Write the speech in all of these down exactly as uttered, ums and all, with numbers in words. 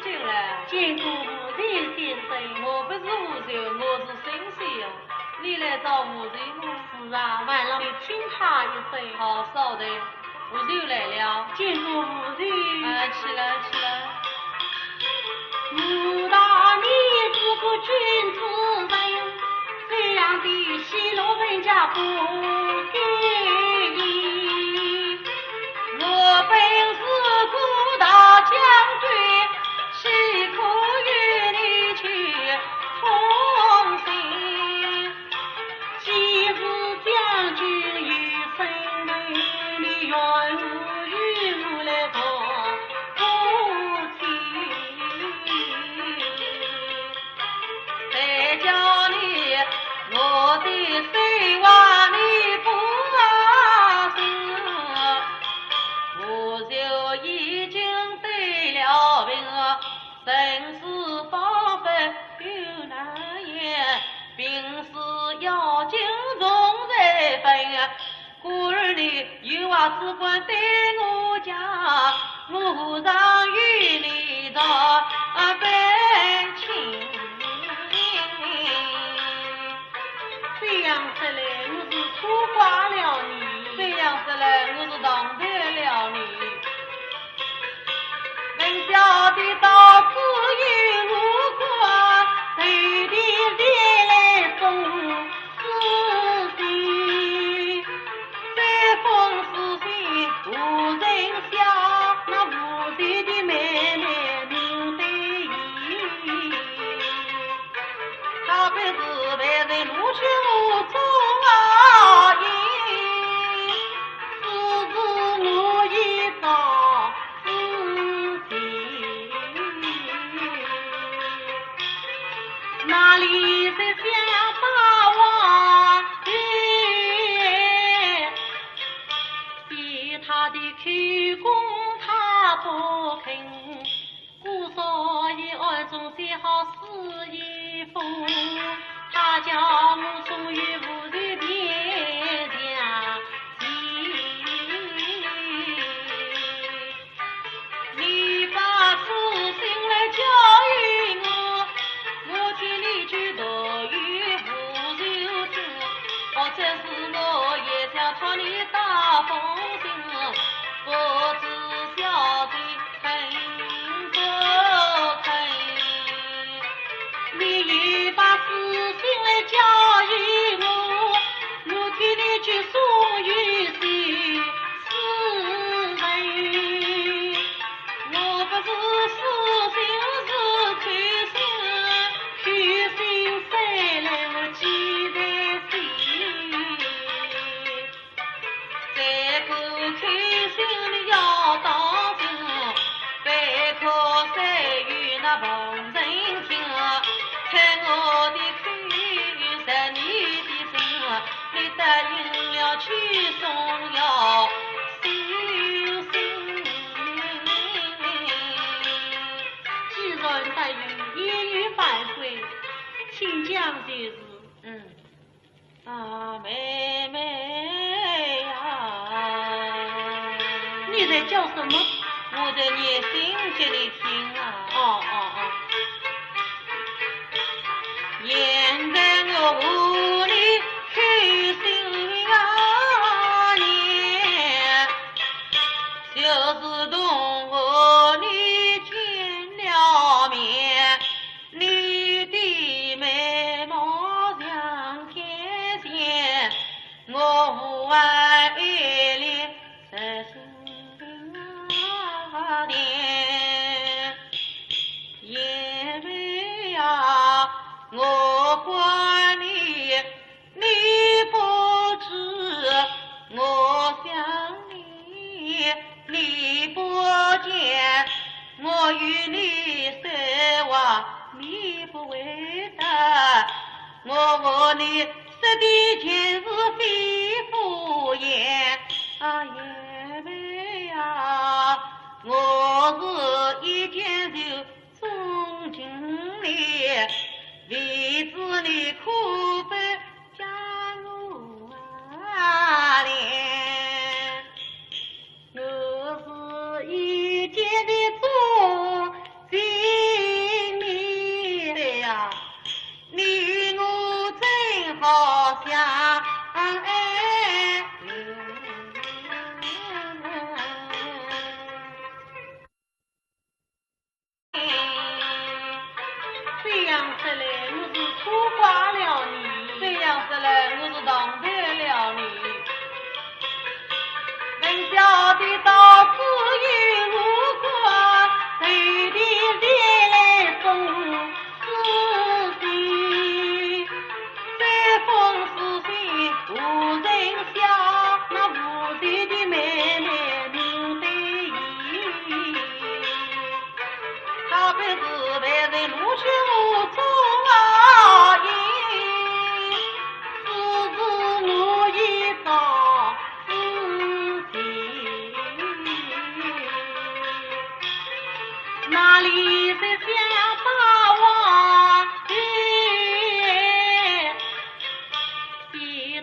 进来。见过吴秀先生。我不是吴秀，我是沈秀呀。你来找吴秀么？是啊，还望你听他一声。好，稍等，吴秀来了。见过吴秀。哎，起来，起来。 这样说来，我是错怪了你。这样说来，我是当罪了你。 既然答应，也有反悔，请讲就是。嗯。 啊，妹妹呀。你在叫什么？我在念信给你听啊。哦，哦，哦。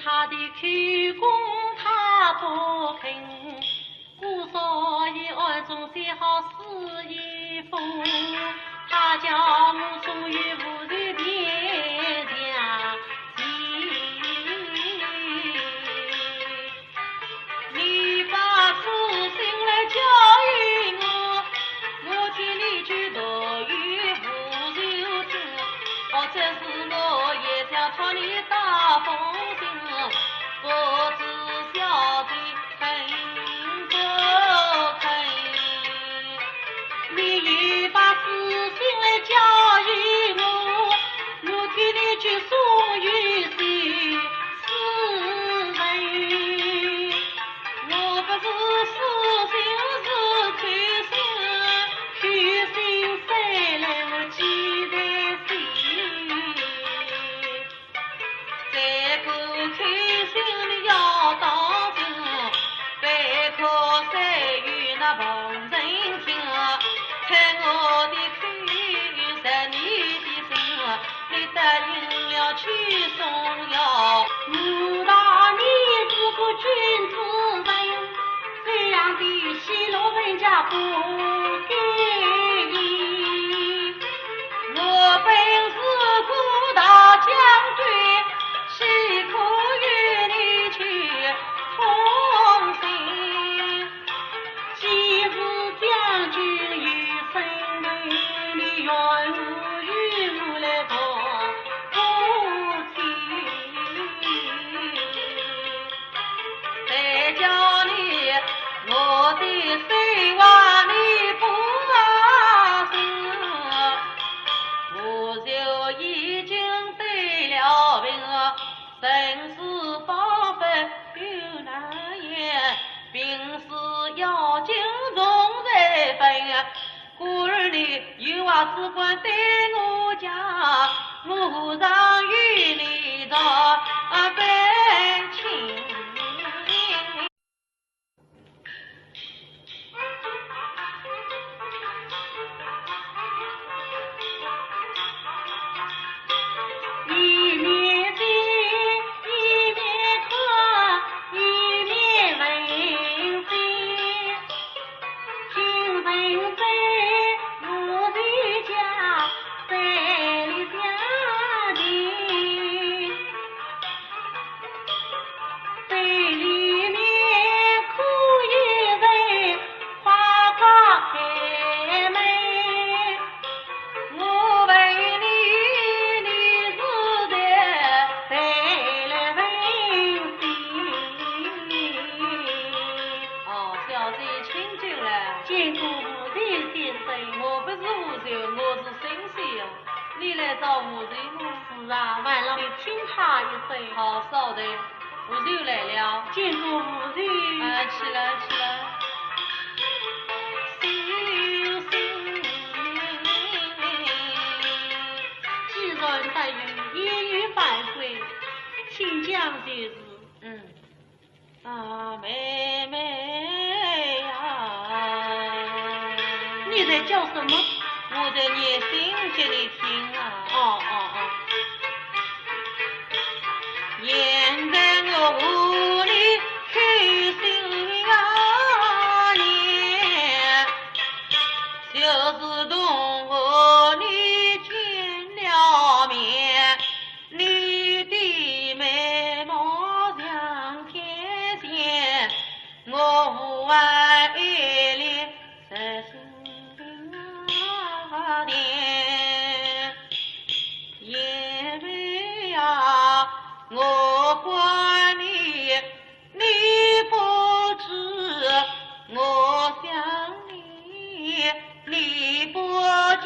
他的口供他不肯，故所以暗中写好诗一封。他叫我送与吴氏殿下去。你把此信来交与我，我替你去读与吴氏听。哦，这是我也想托你打封信，不知小姐 肯不肯？你也把书信来交与我，我替你去送与谁？是谁？我不是书信，是口信，口信谁来我记得谁？ 这个口信你要当心，不可随与那旁人听。看我的口信，你的心，你答应了去送药。武大你是个君子人， 这样的戏弄人家不给力。我本是个大将军，岂可与你去通信？既是将军有身份，你愿无与我来同亲？ 谁叫你我的手啊你不放心？我就已经得了病，生死方分有难言，病死要紧重才分。 故而你有话只管对我讲，我何尝与你做啊反亲？一面听，一面看，一面问心。 听闻在吴氏家，在里家的，在里面可有人花花开门？ 我问你，你是谁？谁来问谁？哦，小姐，请进来。见过吴氏先生。我不是吴氏，我是沈氏呀。你来找吴氏么？是啊，还望你请她一声。好，稍等。 吴氏来了。见过吴氏。哎，起来，起来。既然答应，也有反悔，请讲就是。嗯。啊，妹妹呀。你在叫什么？我在念信给你听啊。哦，哦，哦。 现在我和你开心啊，你就是同和你见了面，你的眉毛像天线，我无爱爱恋在心啊的。 妹妹呀，我管你，你不知，我想你，你不知。